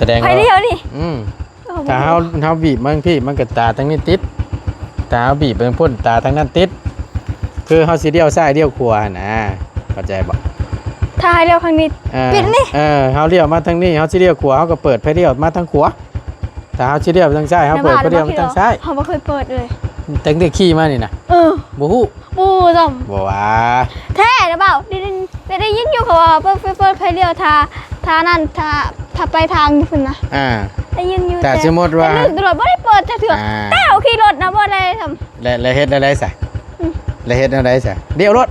ສະແດງວ່າ ໄຟລ້ຽວນີ້ ອືມ ໂອ້ ຖ້າເຮົາ ເຮົາບີບມາທາງພີ້ ມັນກໍຕາທາງນີ້ຕິດ, ຖ້າເຮົາບີບໄປທາງພຸ້ນ ຕາທາງນັ້ນຕິດ. ຄືເຮົາຊິລ້ຽວຊ້າຍລ້ຽວຂວາຫັ້ນນະ ເຂົ້າໃຈບໍ່? ຖ້າໃຫ້ລ້ຽວທາງນີ້ ອ່າ ປິດນີ້ ເອີ ເຮົາລ້ຽວມາທາງນີ້ ເຮົາຊິລ້ຽວຂວາ ເຮົາກໍເປີດໄຟລ້ຽວມາທາງຂວາ. ຖ້າເຮົາຊິລ້ຽວທາງຊ້າຍ ເຮົາເປີດໄຟລ້ຽວມາທາງຊ້າຍ. ເຮົາບໍ່ເຄີຍເປີດເລີຍ ຕັ້ງແຕ່ຂີ່ມານີ້ນະ. ເອີ ບໍ່ຮູ້ ບໍ່ຮູ້ຊ້ຳ ບໍ່ວ່າ ແທ້ນະບ່າວ. ໄດ້ ໄດ້ ໄດ້ຍິນຢູ່ເຂົາວ່າເປີດ ເປີດ ເປີດໄຟລ້ຽວ ຖ້າ ຖ້ານັ້ນ ຖ້າ ຖ້າໄປທາງຢູ່ພຸ້ນນະ. ອ່າ ໄດ້ຍິນຢູ່ ແຕ່ ແຕ່ສົມມຸດວ່າ ແຕ່ລຶກຕະຫຼອດ ບໍ່ໄດ້ເປີດຈັກເທື່ອ. ອ່າ ແຕ່ເຮົາຂີ່ລົດນະ ບໍ່ໄດ້ຊ້ຳ. ແລະ ແລະເຮັດແນວໃດຊະ? ອືມ ແລະເຮັດແນວໃດຊະ? ລ້ຽວລົດ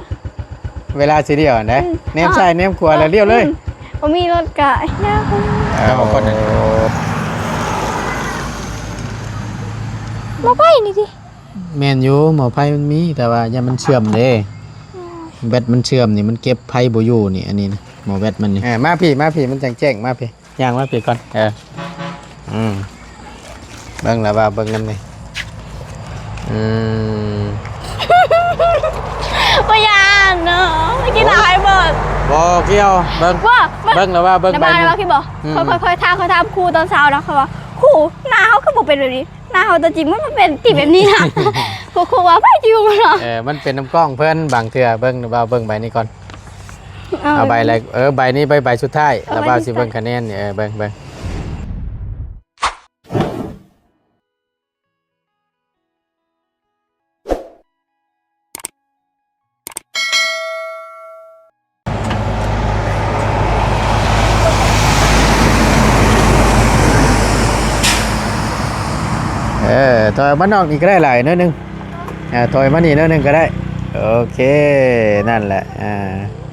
ເວລາຊິລ້ຽວຫັ້ນເດ້ ອືມ ແນມຊ້າຍແນມຂວາ ແລ້ວລ້ຽວເລີຍ. ອືມ ບໍ່ມີລົດກະຍາກ. ເອົາກ່ອນນະ ໝໍ້ໄຟນີ້ຕິ. ແມ່ນຢູ່ ໝໍ້ໄຟມັນມີ ແຕ່ວ່າຢ້ານມັນເຊື່ອມເດ້. ໂອ້ຍ ແບັດມັນເຊື່ອມນີ້ ມັນເກັບໄຟບໍ່ຢູ່ນີ້ ອັນນີ້ນະ ໝໍ້ແບັດມັນນີ້. ເອີ ມາພີ້ ມາພີ້ ມັນຈັ່ງແຈ້ງ ມາພີ້ ຍ່າງມາພີ້ກ່ອນ. ເອີ ອືມ ເບິ່ງລະວ່າເບິ່ງນຳນີ້. ອືມ ບໍ່ຢ້ານເນາະ ໄປກິນເຫຼົ້າໃຫ້ເບິ່ງ. ບໍ່ກ່ຽວ ເບິ່ງ ບໍ່ ເບິ່ງລະວ່າເບິ່ງໃບນີ້. ອືມ ຂ້ອຍ ຂ້ອຍ ຂ້ອຍຖາມ ຂ້ອຍຖາມຄູຕອນເຊົ້ານະ ຂ້ອຍວ່າ ຄູ ໜ້າເຮົາຄືບໍ່ເປັນແບບນີ້? ໜ້າເຮົາຕົວຈິງມັນບໍ່ເປັນຕິແບບນີ້ນະ. ຄູ ຄູວ່າໄປຈິງເນາະ. ເອີ ມັນເປັນນຳກ້ອງເພິ່ນ ບາງເທື່ອ. ເບິ່ງລະວ່າເບິ່ງໃບນີ້ກ່ອນ. ເອົາ ເອົາໃບແລກ ເອີ ໃບນີ້ໃບ ໃບສຸດທ້າຍ ເອົາ ລະວ່າຊິເບິ່ງຄະແນນ. ເອີ ເບິ່ງ ເບິ່ງ ເອີ ຖອຍອອກມານອກນີ້ກໍໄດ້ຫຼາຍໜ້ອຍໜຶ່ງ. ອ່າ ຖອຍມານີ້ໜ້ອຍໜຶ່ງກໍໄດ້. ໂອເຄ ນັ້ນແຫຼະ. ອ່າ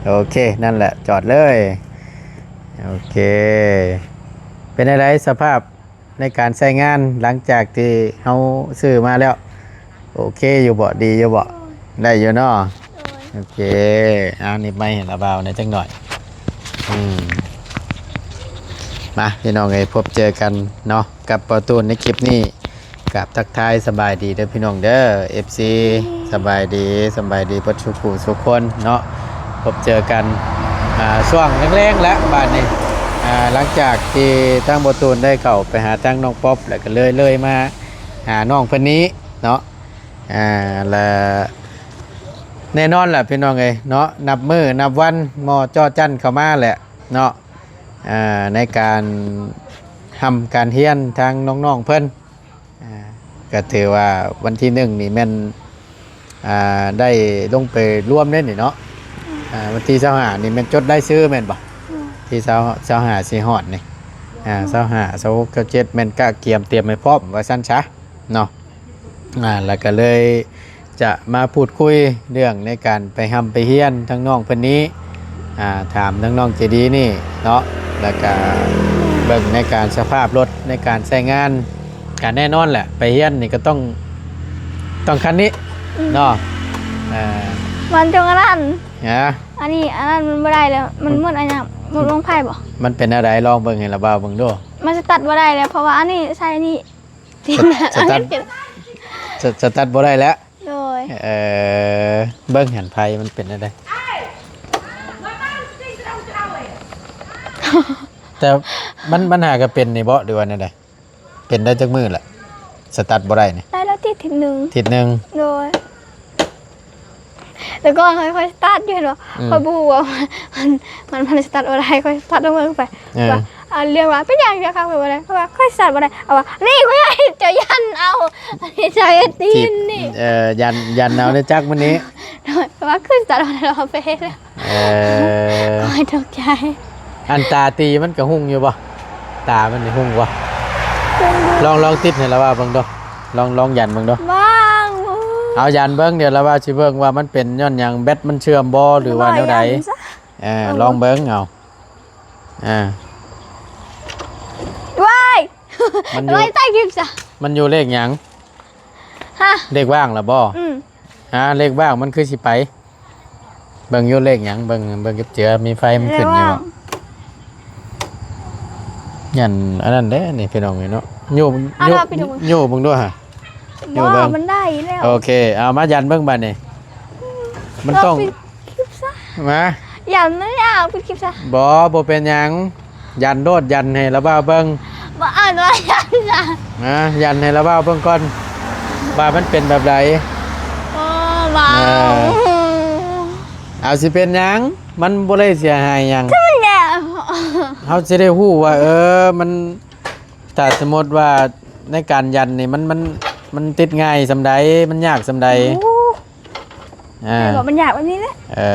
ໂອເຄ ນັ້ນແຫຼະ ຈອດເລີຍ. ໂອເຄ ເປັນຈັ່ງໃດສະພາບໃນການໃຊ້ງານ ຫຼັງຈາກທີ່ເຮົາຊື້ມາແລ້ວ ໂອເຄຢູ່ບໍ່? ດີຢູ່ບໍ່? ໂດຍ ໄດ້ຢູ່ເນາະ. ໂດຍ ໂອເຄ ເອົາ ໜີບໄມໃຫ້ລາວບ່າວແດ່ຈັກໜ້ອຍ. ອືມ ມາ ພີ່ນ້ອງເອີຍ ພົບເຈີກັນເນາະ ກັບບ່າວຕູນໃນຄລິບນີ້. ກາບທັກທາຍສະບາຍດີເດີພີ່ນ້ອງເດີ ເອັຟຊີ ສະບາຍດີ ສະບາຍດີເບິດສູ່ຜູ້ສູ່ຄົນເນາະ. ພົບເຈີກັນ ອ່າ ຊ່ວງແລງໆ ແລ້ວບາດນີ້ ອ່າ ຫຼັງຈາກທີ່ທາງບ່າວຕູນໄດ້ເຂົ້າໄປຫາທາງນ້ອງປັອບ ແລ້ວກໍເລີຍ ເລີຍມາຫານ້ອງເພິ່ນນີ້ເນາະ. ອ່າ ແລະ ແນ່ນອນແຫຼະພີ່ນ້ອງເອີຍເນາະ ນັບມື້ນັບວັນ ໝໍ້ຈໍ້ຈັ້ນເຂົ້າມາແຫຼະເນາະ. ອ່າ ໃນການຮ່ຳການຮຽນທາງນ້ອງໆ ເພິ່ນ ອ່າ ກໍຖືວ່າວັນທີໜຶ່ງນີ້ແມ່ນ ອ່າ ໄດ້ລົງໄປລວມເດ້ນີ້ເນາະ. ອືມ ອ່າ ວັນທີຊາວຫ້ານີ້ແມ່ນຈົດລາຍຊື່ແມ່ນບໍ່? ອືມ ທີຊາວ ຊາວຫ້າຊິຮອດນີ້ ອ່າ ອືມ ຊາວຫ້າ ຊາວຫົກ ຊາວເຈັດ ແມ່ນກະກຽມຕຽມໃຫ້ພ້ອມວ່າຊັ້ນຊະເນາະ. ອ່າ ແລ້ວກໍເລີຍຈະມາພູດຄຸຍເລື່ອງໃນການໄປຮ່ຳໄປຮຽນທາງນ້ອງເພິ່ນນີ້ ອ່າ ຖາມທາງນ້ອງເຈດີນີ້ເນາະ ແລ້ວກໍເບິ່ງໃນການສະພາບລົດໃນການໃຊ້ງານ. ກະແນ່ນອນແຫຼະ ໄປຮຽນນີ້ກໍຕ້ອງ ຕ້ອງຄັນນີ້ ອືມ ເນາະ. ອ່າ ມັນຈົ່ງອັນນັ້ນ ຮະ ອັນນີ້ ອັນນັ້ນມັນບໍ່ໄດ້ແລ້ວ ມັນໝົດອັນຫຍັງ ໝົດວງໄພບໍ່? ມັນເປັນແນວໃດ? ລອງເບິ່ງໃຫ້ລາວບ່າວເບິ່ງດູ. ມັນສະຕາດບໍ່ໄດ້ແລ້ວ ເພາະວ່າອັນນີ້ໃສ່ອັນນີ້ ສະ ສະຕາດ ສະ ສະຕາດບໍ່ໄດ້ແລ້ວ. ໂດຍ ເອີ ເບິ່ງຫັ້ນ ໄພມັນເປັນແນວໃດ? ແຕ່ມັນ ມັນຫາກະເປັນນີ້ບໍ ຫຼືວ່າແນວໃດ? ເປັນໄດ້ຈັກມື້ລະ ສະຕາດບໍ່ໄດ້ນີ້? ໄດ້ແລ້ວຕິດທິດໜຶ່ງ. ທິດໜຶ່ງ? ໂດຍ ແຕ່ກ່ອນຂ້ອຍ ຂ້ອຍສະຕາດຢູ່ ເຫັນບໍ່? ອືມ ຂ້ອຍບໍ່ຮູ້ວ່າມັນ ມັນ ມັນສະຕາດບໍ່ໄດ້ ຂ້ອຍສະຕາດລົງເບິ່ງໄປ ເອີ ວ່າ ອ່າ ລຽກວ່າເປັນຫຍັງ ລຽກຂ້ອຍບໍ່ໄດ້ ເພາະວ່າຂ້ອຍສະຕາດບໍ່ໄດ້. ເອົາວ່າ ນີ້ຂ້ອຍເຈົ້າຢັນເອົາ ອັນນີ້ເຈົ້າເຮັດຕີນນີ້ ເອີ ຢັນ ຢັນເອົາໃນຈັກມື້ນີ້ ໂດຍ ເພາະວ່າຄືສະຕາດບໍ່ໄດ້ ເອົາໄປເຮັດແລ້ວ. ເອີ ໂອ້ຍ ຕົກໃຈ. ອັນຕາຕີມັນກະຮຸ່ງຢູ່ບໍ່? ຕາມັນນີ້ຮຸ່ງບໍ່? ຮຸ່ງຢູ່. ລອງ ລອງຕິດໃຫ້ລາວວ່າເບິ່ງດູ ລອງ ລອງຢັນເບິ່ງດູ. ຫວ່າງ ເອົາຢັນເບິ່ງ ດຽວລາວວ່າຊິເບິ່ງວ່າມັນເປັນຍ້ອນຫຍັງ ແບັດມັນເຊື່ອມບໍ່ ຫຼືວ່າແນວໃດ. ເອີ ເອົາ ລອງເບິ່ງເອົາ. ອ່າ ວ້າຍ ມັນຢູ່ ໄວ້ໃຕ້ຄລິບຊະ ມັນຢູ່ເລກຫຍັງ? ຮະ ເລກວ່າງລະບໍ່? ອືມ ຫາເລກວ່າງມັນຄືຊິໄປ ເບິ່ງຢູ່ເລກຫຍັງ? ເບິ່ງ ເບິ່ງເກັບເຈືອ ມີໄຟມັນຂຶ້ນຢູ່ບໍ່? ເລກວ່າງ ຍັນອັນນັ້ນເດ້ນີ້ພີ່ນ້ອງເອີຍເນາະ ໂຍ ໂຍ ໂຍເບິ່ງດູຫາ ໂຍເບິ່ງ ມັນໄດ້ແລ້ວ. ໂອເຄ ເອົາມາຢັນເບິ່ງບາດນີ້ ມັນຕ້ອງ ປິດຄລິບຊະ ມາ ຢ້ານມັນ ເອົາປິດຄລິບຊະ. ບໍ່ ບໍ່ເປັນຫຍັງ ຢັນໂລດ ຢັນໃຫ້ລາວບ່າວເບິ່ງ. ບໍ່ອ່ານວ່າຢັນນະ. ນະ ຢັນໃຫ້ລາວບ່າວເບິ່ງກ່ອນ ວ່າມັນເປັນແບບໃດ. ໂອ້ ວ້າວ ເອີ ເອົາ ຊິເປັນຫຍັງ? ມັນບໍ່ໄດ້ເສຍຫາຍຫຍັງ. ເຮົາຊິໄດ້ຮູ້ວ່າ ເອີ ມັນ ຖ້າສົມມຸດວ່າໃນການຢັນນີ້ ມັນ ມັນ ມັນຕິດງ່າຍສ່ຳໃດ ມັນຍາກສ່ຳໃດ. ໂອ້ ອ່າ ແມ່ນບໍ່? ມັນຍາກແບບນີ້ເດ້. ເອີ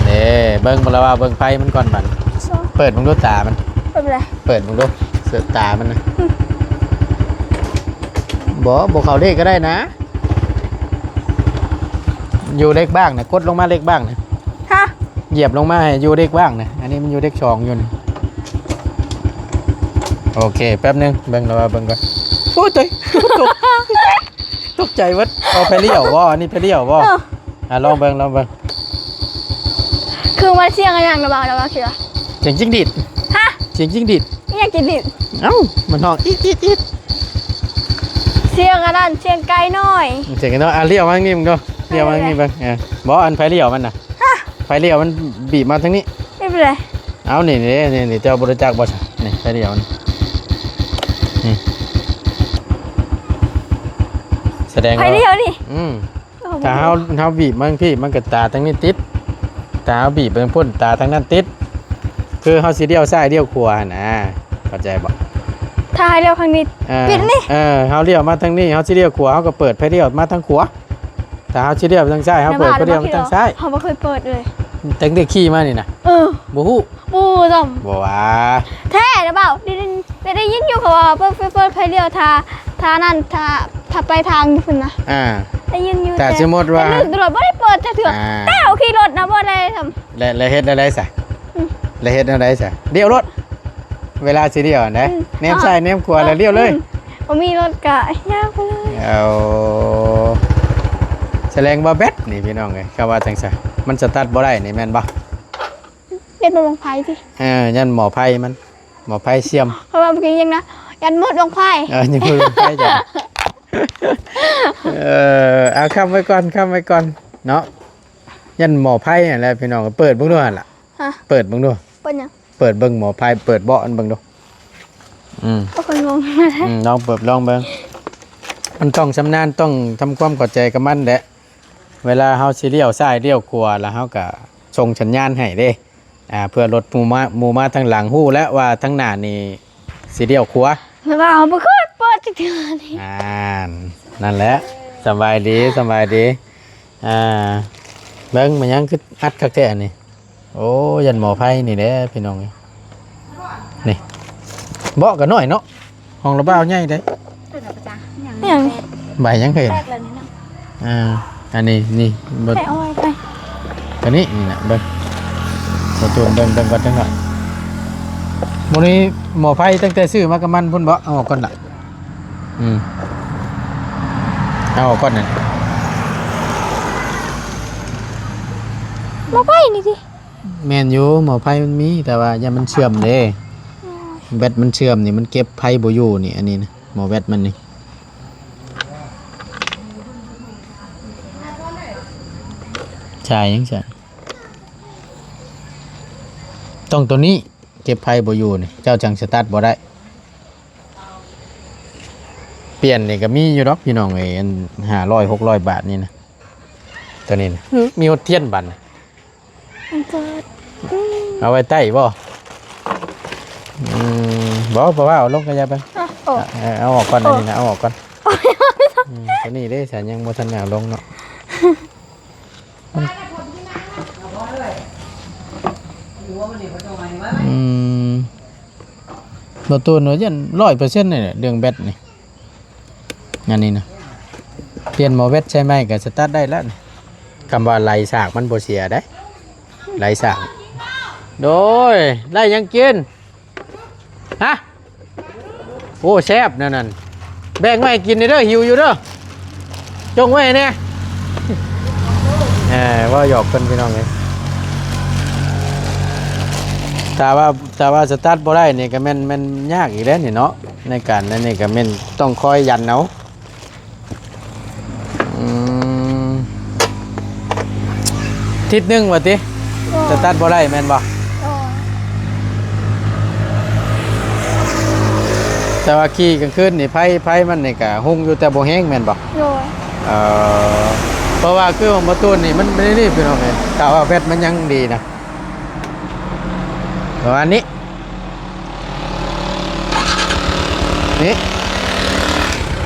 ເດ້ ເບິ່ງ ລາວບ່າວເບິ່ງໄຟມັນກ່ອນບັດ. ເປີດເບິ່ງດູຕາມັນ. ເປີດເປັນໃດ? ເປີດເບິ່ງດູ ເສີດຕາມັນນະ. ບໍ່ ບໍ່ເຂົ້າເລກກໍໄດ້ນະ. ຢູ່ເລກບ້າງນະ ກົດລົງມາເລກບ້າງນະ. ຮະ? ຢຽບລົງມາໃຫ້ຢູ່ເລກບ້າງນະ. ອັນນີ້ມັນຢູ່ເລກສອງຢູ່ນີ້. ໂອເຄ ແປັບໜຶ່ງ ເບິ່ງລາວບ່າວເບິ່ງກ່ອນ. ໂອ້ຍ ຕົກ ຕົກ ຕົກໃຈເບິດ. ເອົາໄຟລ້ຽວບໍ່? ອັນນີ້ໄຟລ້ຽວບໍ່? ເອີ ອ່າ ລອງເບິ່ງ ລອງເບິ່ງ. ຄືວ່າສຽງອີຫຍັງລະບ່າວ ລະບ່າວຄິດວ່າ ສຽງຈິ້ງດີດ. ຮະ? ສຽງຈິ້ງດີດ. ອີຫຍັງຈິ້ງດີດ? ເອົ້າ ມັນຮ້ອງ ອິດໆໆ. ສຽງອັນນັ້ນ ສຽງໄກ່ນ້ອຍ. ສຽງໄກ່ນ້ອຍ. ອ່າ ລ້ຽວມາທາງນີ້ເບິ່ງດູ. ລ້ຽວມາທາງນີ້ເບິ່ງ. ເອີ ບໍ່ ອັນໄຟລ້ຽວມັນນະ. ຮະ? ໄຟລ້ຽວມັນບີບມາທາງນີ້. ເປັນໄປໄດ້? ເອົາ ນີ້ ນີ້ ນີ້ ເຈົ້າບໍ່ຮູ້ຈັກບໍ່ຊະ? ນີ້ ໄຟລ້ຽວມັນ ນີ້ ສະແດງວ່າ ໄຟລ້ຽວນີ້. ອືມ ໂອ້ໂຫ ຖ້າເຮົາ ເຮົາບີບມາທາງພີ້ ມັນກໍຕາທາງນີ້ຕິດ. ຖ້າເຮົາບີບໄປທາງພຸ້ນ ຕາທາງນັ້ນຕິດ. ຄືເຮົາຊິລ້ຽວຊ້າຍລ້ຽວຂວາຫັ້ນນະ ເຂົ້າໃຈບໍ່? ຖ້າໃຫ້ລ້ຽວຂ້າງນີ້ ເອີ ປິດນີ້. ເອີ ເຮົາລ້ຽວມາທາງນີ້ ເຮົາຊິລ້ຽວຂວາ ເຮົາກໍເປີດໄຟລ້ຽວມາທາງຂວາ. ຖ້າເຮົາຊິລ້ຽວທາງຊ້າຍ ເຮົາເປີດໄຟລ້ຽວທາງຊ້າຍ. ເຮົາບໍ່ເຄີຍເປີດເລີຍ ຕັ້ງແຕ່ຂີ່ມານີ້ນະ. ເອີ ບໍ່ຮູ້ ບໍ່ຮູ້ຊ້ຳ. ບໍ່ວ່າ ແທ້ນະບ່າວ. ໄດ້ ໄດ້ ໄດ້ຍິນຢູ່ເຂົາວ່າເປີດ ເປີດ ເປີດໄຟລ້ຽວ ຖ້າ ຖ້ານັ້ນ ຖ້າ ຖ້າໄປທາງຢູ່ພຸ້ນນະ. ອ່າ ໄດ້ຍິນຢູ່ ແຕ່ ແຕ່ສົມມຸດວ່າ ແຕ່ລົດ ລົດບໍ່ໄດ້ເປີດຈັກເທື່ອ. ອ່າ ແຕ່ເຮົາຂີ່ລົດນະບໍ່ໄດ້ຊ້ຳ. ແລະ ແລະເຮັດແນວໃດຊະ? ອືມ ແລະເຮັດແນວໃດຊະ? ລ້ຽວໂລດ ເວລາຊິລ້ຽວຫັ້ນເດ້. ອືມ ແນມຊ້າຍແນມຂວາ ແລ້ວລ້ຽວເລີຍ. ອືມ ບໍ່ມີລົດກະຍ່າງໄປເລີຍ. ເອົາ ສະແດງວ່າແບັດນີ້ພີ່ນ້ອງເອີຍ ເຂົາວ່າຈັ່ງຊັ້ນ ມັນສະຕາດບໍ່ໄດ້ນີ້ແມ່ນບໍ່? ເປັນໝໍ້ໄຟຕິ? ເອີ ຢ້ານໝໍ້ໄຟມັນ ໝໍ້ໄຟເສື່ອມ. ເພາະວ່າເມື່ອກີ້ຍັງນະ ຢ້ານໝົດໝໍ້ໄຟ. ເອີ ຍັງໝົດໝໍ້ໄຟຈ້ະ. ເອີ ເອົາ ຄ້ຳໄວ້ກ່ອນ ຄ້ຳໄວ້ກ່ອນເນາະ. ຢ້ານໝໍ້ໄຟຫັ້ນແຫຼະພີ່ນ້ອງ. ເປີດເບິ່ງດູຫັ້ນລະ. ຮະ? ເປີດເບິ່ງດູ. ເປີດຫຍັງ? ເປີດເບິ່ງໝໍ້ໄຟ ເປີດເບາະມັນເບິ່ງດູ. ອືມ ໂອ້ຍ ຂ້ອຍງົງ. ອືມ ລອງເປີດ ລອງເບິ່ງ. ມັນຕ້ອງຊຳນານ ຕ້ອງທຳຄວາມເຂົ້າໃຈກັບມັນແຫຼະ. ເວລາເຮົາຊິລ້ຽວຊ້າຍລ້ຽວຂວາ ແລ້ວເຮົາກະສົ່ງສັນຍານໃຫ້ເດ້. ອ່າ ເພື່ອລົດໝູ່ມາ ໝູ່ມາທາງຫຼັງຮູ້ແລ້ວວ່າທາງໜ້ານີ້ຊິລ້ຽວຂວາ. ແຕ່ວ່າເຮົາບໍ່ເຄີຍເປີດຈັກເທື່ອນີ້. ນັ້ນ ນັ້ນແຫຼະ. ສະບາຍດີ ສະບາຍດີ. ອ່າ ເບິ່ງ ແມ່ນຫຍັງຄືອັດຄັກແທ້ອັນນີ້? ໂອ້ ຢ້ານໝໍ້ໄຟນີ້ແຫຼະພີ່ນ້ອງເອີຍ. ນີ້ ເບາະກໍນ້ອຍເນາະ. ຫ້ອງລະບ່າວໃຫຍ່ເດ້. ຫຍັງ? ໃບຫຍັງເຫັນ? ອ່າ ອັນນີ້ ນີ້ ບໍ່ ແປະເອົາໄວ້ໄປ ຕົວນີ້ ນີ້ນະ ເບິ່ງ ບໍ່ຕູນ ເບິ່ງ ເບິ່ງກ່ອນຈັກໜ້ອຍ. ບໍ່ນີ້ໝໍ້ໄຟຕັ້ງແຕ່ຊື້ມາກັບມັນພຸ້ນບໍ່? ເອົາອອກກ່ອນລະ. ອືມ ເອົາອອກກ່ອນນັ້ນ. ໝໍ້ໄຟນີ້ຕິ? ແມ່ນຢູ່ ໝໍ້ໄຟມັນມີ ແຕ່ວ່າຢ້ານມັນເສື່ອມເດ້. ໂອ້ຍ ແບັດມັນເສື່ອມນີ້ ມັນເກັບໄຟບໍ່ຢູ່ນີ້ ອັນນີ້ນະ ໝໍ້ແບັດມັນນີ້. ໃສ່ຫຍັງຊັ້ນ? ຕ້ອງໂຕນີ້ ເກັບໄຟບໍ່ຢູ່ນີ້ ເຈົ້າຈັ່ງສະຕາດບໍ່ໄດ້. ປ່ຽນນີ້ກໍມີຢູ່ດອກພີ່ນ້ອງເອີຍ ອັນຫ້າຮ້ອຍ ຫົກຮ້ອຍບາດນີ້ນະ ໂຕນີ້ນະ. ຫື ມີຮອດທຽນບັດນີ້. ມັນເກີດ ອືມ ເອົາໄວ້ໃຕ້ບໍ່? ອືມ ບໍ່ ບໍ່ວ່າເອົາລົງກໍຢ່າໄປ. ອະ ໂອ້ ເອີ ເອົາອອກກ່ອນ ໂອ້ ອັນນີ້ນະ ເອົາອອກກ່ອນ. ໂອ້ຍ ອືມ ໂຕນີ້ເດ້ ສາຍັງບໍ່ທັນເອົາລົງເນາະ. ອືມ ບໍ່ຕູນວ່າຢ້ານຮ້ອຍເປີເຊັນນີ້ແຫຼະ ເລື່ອງແບັດນີ້. ອັນນີ້ນະ ປ່ຽນໝໍ້ແບັດໃສ່ໃໝ່ກໍສະຕາດໄດ້ແລ້ວນີ້. ຄຳວ່າໄຫຼສາກມັນບໍ່ເສຍເດ້ ໄຫຼສາກ. ໂດຍ ໄດ້ຫຍັງກິນ? ຮະ? ໂອ້ ແຊບແນວນັ້ນ ແບ່ງມາໃຫ້ກິນແດ່ເດີ ຫິວຢູ່ເດີ ຈົ່ງໄວ້ແດ່. ເອີ ເວົ້າຫຍອກເພິ່ນພີ່ນ້ອງເອີຍ. ຖ້າວ່າ ຖ້າວ່າສະຕາດບໍ່ໄດ້ນີ້ກໍແມ່ນ ແມ່ນຍາກອີກແລ້ວນີ້ເນາະ ໃນການນັ້ນນີ້ກໍແມ່ນຕ້ອງຄອຍຢັນເອົາ. ອືມ ທິດໜຶ່ງວ່າຕິ? ໂດຍ ສະຕາດບໍ່ໄດ້ແມ່ນບໍ່? ໂດຍ ແຕ່ວ່າຂີ່ກາງຄືນນີ້ ໄຟ ໄຟມັນນີ້ກະຮຸ່ງຢູ່ ແຕ່ບໍ່ແຮງແມ່ນບໍ່? ໂດຍ ເອີ ເພາະວ່າຄືຂອງບໍ່ຕູນນີ້ ມັນ ມັນນີ້ພີ່ນ້ອງເອີຍ ຖ້າວ່າແບັດມັນຍັງດີນະ ປະມານນີ້ ນີ້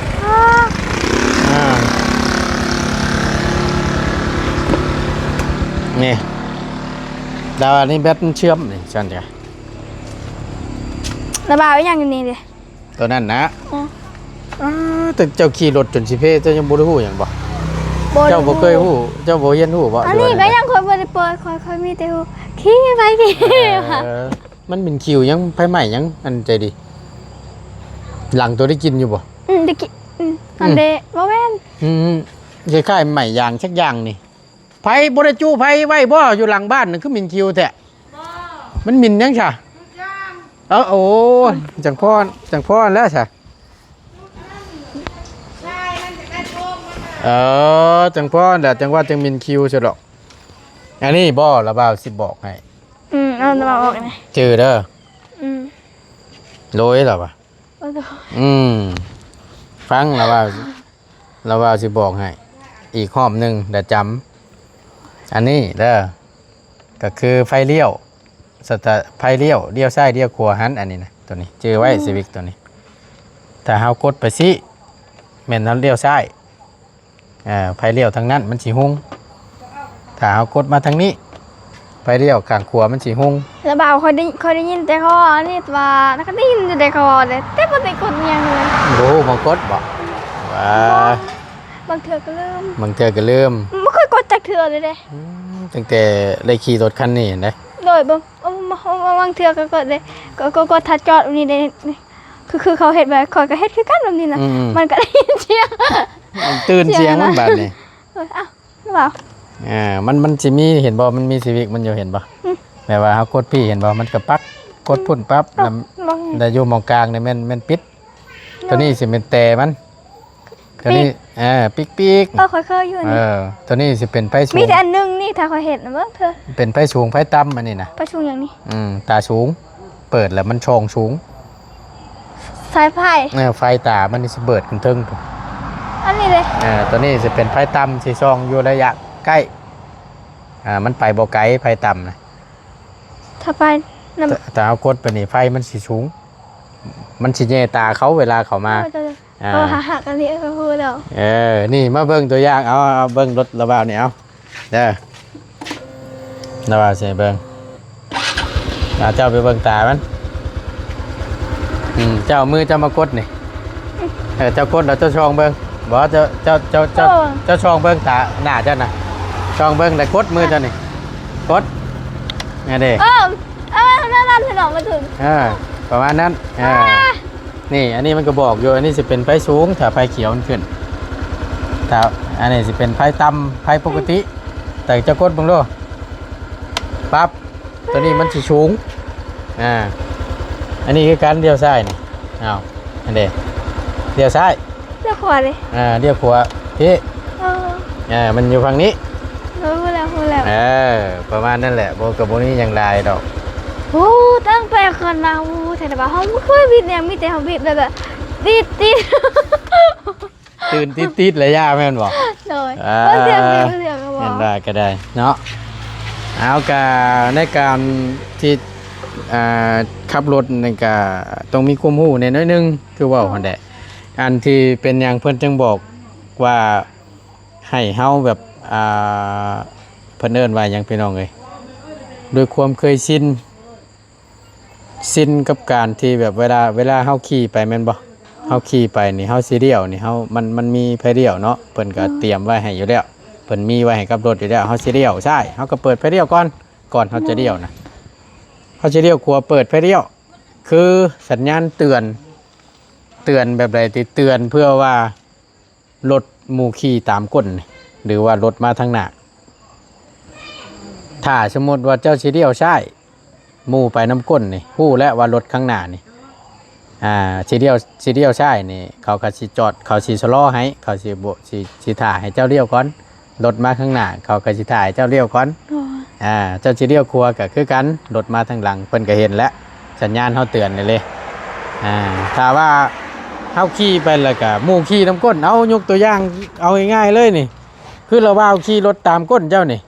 ອາ ນີ້ ແຕ່ວ່ານີ້ແບັດມັນເຊື່ອມນີ້ ຊັ້ນກະ ລະບາຍອີຫຍັງຢູ່ນີ້ເດ? ໂຕນັ້ນນະ ອືມ ເອີ ແຕ່ເຈົ້າຂີ່ລົດຈົນຊິເພ ເຈົ້າຍັງບໍ່ໄດ້ຮູ້ຫຍັງບໍ່? ບໍ່ໄດ້ຮູ້ ເຈົ້າບໍ່ເຄີຍຮູ້ ເຈົ້າບໍ່ຮຽນຮູ້ບໍ່? ອັນນີ້ກໍຍັງຂ້ອຍບໍ່ໄດ້ເປີດ ຂ້ອຍ ຂ້ອຍມີແຕ່ຮູ້ຂີ່ໄປຂີ່ມາ ເອີ ມັນເປັນຂິວຫຍັງ ໄຟໄໝ້ຫຍັງ ອັນໃຈດີ ຫຼັງໂຕໄດ້ກິນຢູ່ບໍ່? ອືມ ໄດ້ກິນ ອືມ ອັນເດ ອືມ ບໍ່ແມ່ນ ອືມ ຄ້າຍໆໄໝ້ຢາງຈັກຢ່າງນີ້ ໃຜບໍ່ໄດ້ຈຸໄຟໄວ້ບໍ່? ຢູ່ຫຼັງບ້ານນັ້ນຄືໝິ່ນຂິວແທ້. ບໍ່ ມັນໝິ່ນຫຍັງຊະ? ມັນຈາງ ເອີ ໂອ້ຍ ມັນຈາງພໍ ຈາງພໍແລ້ວຊະ. ເອີ ຈາງພໍແຫຼະ ຈັ່ງວ່າຈັ່ງໝິ່ນຂິວຊະດອກ. ອັນນີ້ບໍ່ ລະບ່າວຊິບອກໃຫ້. ອືມ ເອົາລະບ່າວອອກແດ່. ຈື່ເດີ. ອືມ ໂດຍລະວ່າ ໂອ້ໂຫ ອືມ ຟັງລະວ່າ ລະວ່າຊິບອກໃຫ້ອີກຮອບໜຶ່ງ ແລະ ຈຳ ອັນນີ້ເດີ ກໍຄືໄຟລ້ຽວ ສະຕາ ໄຟລ້ຽວ ລ້ຽວຊ້າຍລ້ຽວຂວາຫັ້ນ ອັນນີ້ນະ ໂຕນີ້ຈື່ໄວ້ ອືມ ຊີວິກໂຕນີ້ ຖ້າເຮົາກົດໄປຊີ້ ແມ່ນເຮົາລ້ຽວຊ້າຍ ເອີ ໄຟລ້ຽວທາງນັ້ນມັນຊິຮຸ່ງ ຖ້າເຮົາກົດມາທາງນີ້ ໄຟລ້ຽວຂ້າງຂວາມັນຊິຮຸ່ງ. ລະບ່າວ ຂ້ອຍໄດ້ ຂ້ອຍໄດ້ຍິນແຕ່ເຂົາເວົ້າອັນນີ້ວ່າ ແລ້ວກໍໄດ້ຍິນຢູ່ເດ້ ເຂົາເວົ້າເດ້ ແຕ່ບໍ່ໄດ້ກົດຫຍັງເລີຍ. ບໍ່ຮູ້ໝ່ອງກົດບໍ່? ວ່າ ບໍ່ ບາງເທື່ອກໍລືມ ບາງເທື່ອກໍລືມ ບໍ່ເຄີຍກົດຈັກເທື່ອເລີຍເດ້. ອືມ ຕັ້ງແຕ່ໄດ້ຂີ່ລົດຄັນນີ້ຫັ້ນເດ້. ໂດຍ ບາງ ບາງ ບາງເທື່ອກໍກົດເດ້ ກໍ ກໍ ກໍຖ້າຈອດນີ້ເດ້ ຄື ຄືເຂົາເຮັດແບບ ຂ້ອຍກໍເຮັດຄືກັນແບບນີ້ນະ. ອືມ ມັນກໍໄດ້ຍິນສຽງ ມັນຕື່ນສຽງມັນບາດນີ້. ເອີ ເອົ້າ ຫຼືວ່າ ເອີ ມັນ ມັນຊິມີ ເຫັນບໍ່ ມັນມີຊີວິກມັນຢູ່ ເຫັນບໍ່? ອືມ ແບບວ່າເຮົາກົດພີ້ ເຫັນບໍ່ ມັນກໍປັກ ກົດພຸ້ນປັບ ອືມ ແລ້ວ ແລ້ວຢູ່ໝ່ອງກາງນີ້ແມ່ນ ແມ່ນປິດ. ໂຕນີ້ຊິແມ່ນແຕ່ມັນ ໂຕນີ້ ປິກ ເອີ ປິກໆ ເອີ ຂ້ອຍເຄີຍຢູ່ອັນນີ້. ເອີ ໂຕນີ້ຊິເປັນໄຟສູງ ມີແຕ່ອັນໜຶ່ງນີ້ ຖ້າຂ້ອຍເຮັດນະ ເບິ່ງເທື່ອ ເປັນໄຟສູງໄຟຕ່ຳ ອັນນີ້ນະ. ໄຟສູງຫຍັງນີ້? ອືມ ຕາສູງ ເປີດແລ້ວມັນສ່ອງສູງ ສາຍໄຟ ເອີ ໄຟຕາມັນນີ້ຊິເປີດຂຶ້ນເທິງພຸ້ນ ອັນນີ້ເດ້. ເອີ ໂຕນີ້ຊິເປັນໄຟຕ່ຳ ຊິສ່ອງຢູ່ໄລຍະໃກ້ ອ່າ ມັນໄປບໍ່ໄກ ໄຟຕ່ຳນະ. ຖ້າໄປນຳ ຖ້າ ຖ້າເຮົາກົດໄປນີ້ ໄຟມັນຊິສູງ ມັນຊິແຍ່ຕາເຂົາເວລາເຂົາມາ. ໂອ້ຍ ອ່າ ເຂົາຫາກອັນນີ້ ເອີ ເຂົາຮູ້ແລ້ວ. ເອີ ນີ້ມາເບິ່ງຕົວຢ່າງ ເອົາ ເອົາເບິ່ງລົດລະບ່າວນີ້ ເອົາ ເດີ ລະບ່າວຊິໃຫ້ເບິ່ງ. ອ່າ ເຈົ້າໄປເບິ່ງຕາມັນ ອືມ ເຈົ້າເອົາມືເຈົ້າມາກົດນີ້ ເອີ ເຈົ້າກົດແລ້ວເຈົ້າສ່ອງເບິ່ງ ບໍ່ ເຈົ້າ ເຈົ້າ ເຈົ້າ ເຈົ້າ ເຈົ້າສ່ອງເບິ່ງຕາໜ້າເຈົ້ານະ ສ່ອງເບິ່ງແລ້ວກົດມືເຈົ້ານີ້ ກົດ ນັ້ນເດ້. ເອີ ເອີ ນັ້ນ ນັ້ນ ພີ່ນ້ອງ ມັນຖືກ ເອີ ປະມານນັ້ນ ເອີ ອ່າ ນີ້ ອັນນີ້ມັນກໍບອກຢູ່ ອັນນີ້ຊິເປັນໄຟສູງ ຖ້າໄຟຂຽວມັນຂຶ້ນ ຖ້າ ອັນນີ້ຊິເປັນໄຟຕ່ຳ ໄຟປົກກະຕິ ແຕ່ເຈົ້າກົດເບິ່ງດູ ປັບ ໂຕນີ້ມັນຊິສູງ ອ່າ ອັນນີ້ຄືກັນ ລ້ຽວຊ້າຍນີ້ ເອົາ ອັນເດ ລ້ຽວຊ້າຍ ລ້ຽວຂວາເດ ອ່າ ລ້ຽວຂວາພີ້ ເອີ ອ່າ ມັນຢູ່ຝັ່ງນີ້ ເອີ ຮູ້ແລ້ວ ຮູ້ແລ້ວ ເອີ ປະມານນັ້ນແຫຼະ ບໍ່ ກໍບໍ່ມີຫຍັງຫຼາຍດອກ. ໂອ້ ຕັ້ງແຕ່ເຄີຍມາ ໂອ້ ແທ້ວ່າເຮົາບໍ່ເຄີຍບິດຫຍັງ ມີແຕ່ເຮົາບິດແບບ ແບບ ຕິດໆ ຕື່ນຕິດໆ ລະຍະແມ່ນບໍ່? ໂດຍ ອ່າ ເບິ່ງເທື່ອ ເບິ່ງເທື່ອກໍບອກ ແມ່ນວ່າກໍໄດ້ເນາະ. ເອົາ ກະໃນການທີ່ ອ່າ ຂັບລົດນີ້ກະຕ້ອງມີຄວາມຮູ້ແດ່ໜ້ອຍໜຶ່ງ ຄືເວົ້າຫັ້ນແຫຼະ ອັນທີ່ເປັນຫຍັງເພິ່ນຈຶ່ງບອກວ່າໃຫ້ເຮົາແບບ ອ່າ ເພິ່ນເອີ້ນວ່າຫຍັງ ພີ່ນ້ອງເອີຍ ດ້ວຍຄວາມເຄີຍຊິນ ຊິນກັບການທີ່ແບບເວລາ ເວລາເຮົາຂີ່ໄປແມ່ນບໍ່? ເຮົາຂີ່ໄປນີ້ ເຮົາຊິລ້ຽວນີ້ ເຮົາ ມັນ ມັນມີໄຟລ້ຽວເນາະ ເພິ່ນກໍ ອືມ ຕຽມໄວ້ໃຫ້ຢູ່ແລ້ວ ເພິ່ນມີໄວ້ໃຫ້ກັບລົດຢູ່ແລ້ວ ເຮົາຊິລ້ຽວຊ້າຍ ເຮົາກໍເປີດໄຟລ້ຽວກ່ອນ ກ່ອນເຮົາຈະລ້ຽວນະ ໂດຍ ເຮົາຊິລ້ຽວຂວາເປີດໄຟລ້ຽວ ຄືສັນຍານເຕືອນ ເຕືອນແບບໃດຕິ ເຕືອນເພື່ອວ່າ ລົດໝູ່ຂີ່ຕາມກົ້ນນີ້ ຫຼືວ່າລົດມາທາງໜ້າ ຖ້າສົມມຸດວ່າເຈົ້າຊິລ້ຽວຊ້າຍ ໝູ່ໄປນຳກົ້ນນີ້ ຮູ້ແລ້ວວ່າລົດຂ້າງໜ້ານີ້ ອ່າ ຊິລ້ຽວ ຊິລ້ຽວຊ້າຍນີ້ ເຂົາກໍຊິຈອດ ເຂົາຊິຊະລໍໃຫ້ ເຂົາຊິບໍ່ ຊິ ຊິຖ້າໃຫ້ເຈົ້າລ້ຽວກ່ອນ ລົດມາຂ້າງໜ້າ ເຂົາກໍຊິຖ້າໃຫ້ເຈົ້າລ້ຽວກ່ອນ ໂດຍ ອ່າ ເຈົ້າຊິລ້ຽວຂວາກໍຄືກັນ ລົດມາທາງຫຼັງ ເພິ່ນກໍເຫັນແລ້ວ ສັນຍານເຮົາເຕືອນແລ້ວເດ້ ອ່າ ຖ້າວ່າເຮົາຂີ່ໄປແລ້ວກະໝູ່ຂີ່ນຳກົ້ນ ເອົາ ຍົກຕົວຢ່າງ ເອົາງ່າຍໆເລີຍນີ້ ຄືລາວບ່າວຂີ່ລົດຕາມກົ້ນເຈົ້ານີ້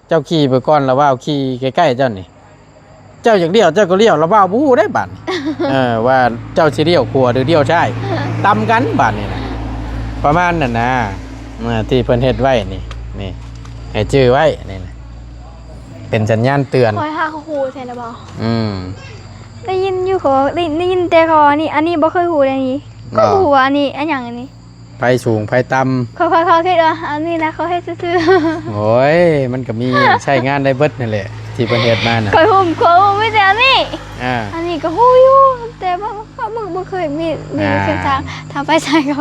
ເຈົ້າຂີ່ໄປກ່ອນ ລາວບ່າວຂີ່ໃກ້ໆເຈົ້ານີ້ ເຈົ້າຢາກລ້ຽວເຈົ້າກໍລ້ຽວ ລາວບ່າວບໍ່ຮູ້ເດ້ບາດນີ້ ເອີ ວ່າເຈົ້າຊິລ້ຽວຂວາຫຼືລ້ຽວຊ້າຍ ຕຳກັນບາດນີ້ນະ ປະມານນັ້ນນະ ອ່າ ທີ່ເພິ່ນເຮັດໄວ້ນີ້ ນີ້ ໃຫ້ຈື່ໄວ້ນີ້ນະ ເປັນສັນຍານເຕືອນ ຂ້ອຍຫາກໍຮູ້ແທ້ລະບໍ່ ອືມ ໄດ້ຍິນຢູ່ ເຂົາ ໄດ້ ໄດ້ຍິນແຕ່ເຂົາວ່ານີ້ ອັນນີ້ບໍ່ເຄີຍຮູ້ເດ້ນີ້ ກໍບໍ່ຮູ້ວ່າອັນນີ້ອັນຫຍັງອັນນີ້ ໄຟສູງໄຟຕ່ຳ ຂ້ອຍ ຂ້ອຍ ຂ້ອຍຄິດວ່າອັນນີ້ນະ ເຂົາເຮັດຊື່ໆ ໂອ້ຍ ມັນກໍມີໃຊ້ງານໄດ້ເບິດນັ້ນແຫຼະ ທີ່ເພິ່ນເຮັດມານະ ຂ້ອຍຮູ້ ຂ້ອຍຮູ້ມີແຕ່ອັນນີ້ ອ່າ ອັນນີ້ກໍຮູ້ຢູ່ ແຕ່ວ່າ ຂ້ອຍບໍ່ ບໍ່ເຄີຍມີ ມີ ອ່າ ເສັ້ນທາງ ຖ້າໄປໃສກໍ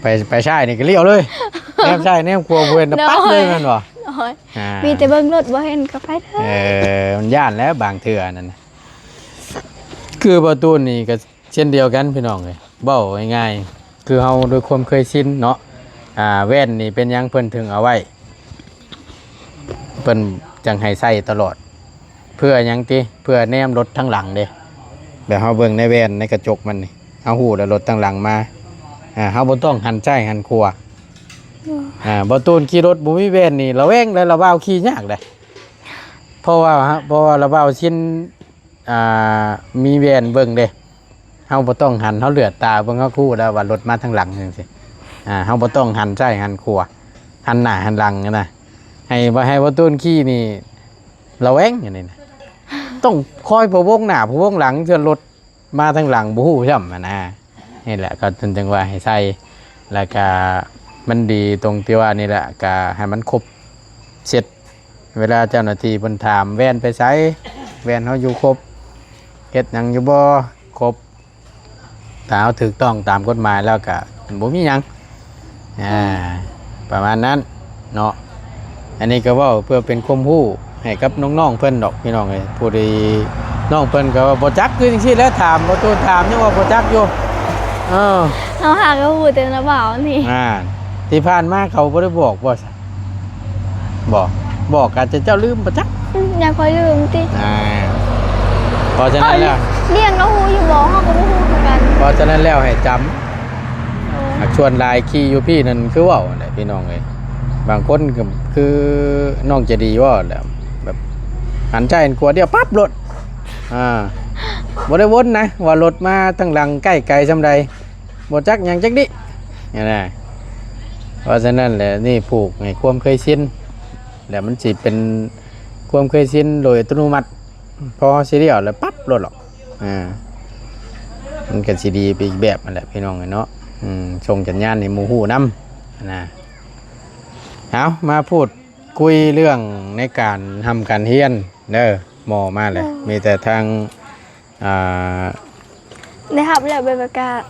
ໄປ ໄປຊ້າຍນີ້ກໍລ້ຽວເລີຍ ແນມຊ້າຍແນມຂວາບໍ່ເຫັນ ໂດຍ ປັດເລີຍແມ່ນບໍ່? ໂດຍ ອ່າ ມີແຕ່ເບິ່ງລົດບໍ່ເຫັນກໍໄປເລີຍ ເອີ ມັນຢ້ານແຫຼະບາງເທື່ອນັ້ນນະ ຄືບໍ່ຕູນນີ້ກໍ ເຊັ່ນດຽວກັນພີ່ນ້ອງເອີຍ ເວົ້າງ່າຍໆ ຄືເຮົາດ້ວຍຄວາມເຄີຍຊິນເນາະ ອ່າ ແວ່ນນີ້ເປັນຫຍັງເພິ່ນເຖິງເອົາໄວ້ ເພິ່ນຈັ່ງໃຫ້ໃສ່ຕະຫຼອດ ເພື່ອຫຍັງຕິ ເພື່ອແນມລົດທາງຫຼັງເດ້ ແບບເຮົາເບິ່ງໃນແວ່ນໃນກະຈົກມັນນີ້ ເຮົາຮູ້ແລ້ວລົດທາງຫຼັງມາ ອ່າ ເຮົາບໍ່ຕ້ອງຫັນຊ້າຍຫັນຂວາ ອືມ ອ່າ ບໍ່ຕູນຂີ່ລົດບໍ່ມີແວ່ນນີ້ລະແວງເດ້ ລາວບ່າວຂີ່ຍາກເດ້ ເພາະວ່າ ເພາະວ່າລາວບ່າວຊິນ ອ່າ ມີແວ່ນເບິ່ງເດ້ ເຮົາບໍ່ຕ້ອງຫັນ ເຮົາເຫຼືອດຕາເບິ່ງ ເຮົາຮູ້ແລ້ວວ່າລົດມາທາງຫຼັງຈັ່ງຊີ້ ອ່າ ເຮົາບໍ່ຕ້ອງຫັນຊ້າຍຫັນຂວາ ຫັນໜ້າຫັນຫຼັງນະ ໃຫ້ ໃຫ້ບໍ່ຕູນຂີ່ນີ້ລະແວງອັນນີ້ນະ ຕ້ອງຄອຍພະວົງໜ້າພະວົງຫຼັງ ເທື່ອລົດມາທາງຫຼັງບໍ່ຮູ້ຊ້ຳຫັ້ນນະ ນີ້ແຫຼະ ເຂົາເພິ່ນຈຶ່ງວ່າໃຫ້ໃສ່ ແລ້ວກະມັນດີຕົງທີ່ວ່ານີ້ແຫຼະ ກະໃຫ້ມັນຄົບເຊັດ ເວລາເຈົ້າໜ້າທີ່ເພິ່ນຖາມ ແວ່ນໄປໃສ ແວ່ນເຮົາຢູ່ຄົບ ເຮັດຫຍັງຢູ່ບໍ່ ຄົບ ຖ້າເຮົາຖືກຕ້ອງຕາມກົດໝາຍແລ້ວກະບໍ່ມີຫຍັງ ອ່າ ປະມານນັ້ນເນາະ ອັນນີ້ກໍເວົ້າເພື່ອເປັນຄວາມຮູ້ໃຫ້ກັບນ້ອງໆເພິ່ນດອກພີ່ນ້ອງເອີຍ ຜູ້ທີ່ນ້ອງເພິ່ນກໍວ່າບໍ່ຈັກ ຄືຈັ່ງຊີ້ແຫຼະ ຖາມ ບໍ່ຕູ້ຖາມຍັງວ່າບໍ່ຈັກຢູ່ ເອີ ເຮົາຫາກໍຮູ້ແຕ່ນະບ່າວນີ້ ອ່າ ທີ່ຜ່ານມາເຂົາບໍ່ໄດ້ບອກບໍ່? ບອກ ບອກອາດຈະເຈົ້າລືມບໍ່ຈັກ ອືມ ຢ້ານຂ້ອຍລືມຕິ ອ່າ ເພາະສະນັ້ນແລ້ວ ເອີ ລ້ຽງເຮົາຮູ້ຢູ່ບໍ່? ເຮົາກໍບໍ່ຮູ້ຄືກັນ ເພາະສະນັ້ນແລ້ວໃຫ້ຈຳ ໂອ້ ສ່ວນຫຼາຍຂີ່ຢູ່ພີ້ນັ້ນຄືເວົ້າຫັ້ນແຫຼະພີ່ນ້ອງເອີຍ ບາງຄົນກໍຄືນ້ອງໃຈດີເວົ້າແຫຼະ ແບບຫັນຊ້າຍຫັນຂວາດຽວປັບໂລດ ອ່າ ບໍ່ໄດ້ວົນນະວ່າລົດມາທາງຫຼັງໃກ້ໄກສ່ຳໃດ ບໍ່ຈັກຫຍັງຈັກດິຫັ້ນນະ ເພາະສະນັ້ນແຫຼະ ນີ້ຜູກໃຫ້ຄວາມເຄີຍຊິນ ແລ້ວມັນຊິເປັນຄວາມເຄີຍຊິນໂດຍອັດຕະໂນມັດ ພໍຊິລ້ຽວແລ້ວປັບໂລດເນາະ ອ່າ ມັນກໍຊິດີໄປອີກແບບຫັ້ນແຫຼະພີ່ນ້ອງເອີຍເນາະ ອືມ ສົ່ງສັນຍານໃຫ້ໝູ່ຮູ້ນຳນະ ເອົາ ມາພູດຄຸຍເລື່ອງໃນການຮ່ຳການຮຽນເດີ ໝໍມາແລ້ວ ໂອ້ ມີແຕ່ທາງ ອ່າ ໄດ້ຮັບແລ້ວໃບປະກາດ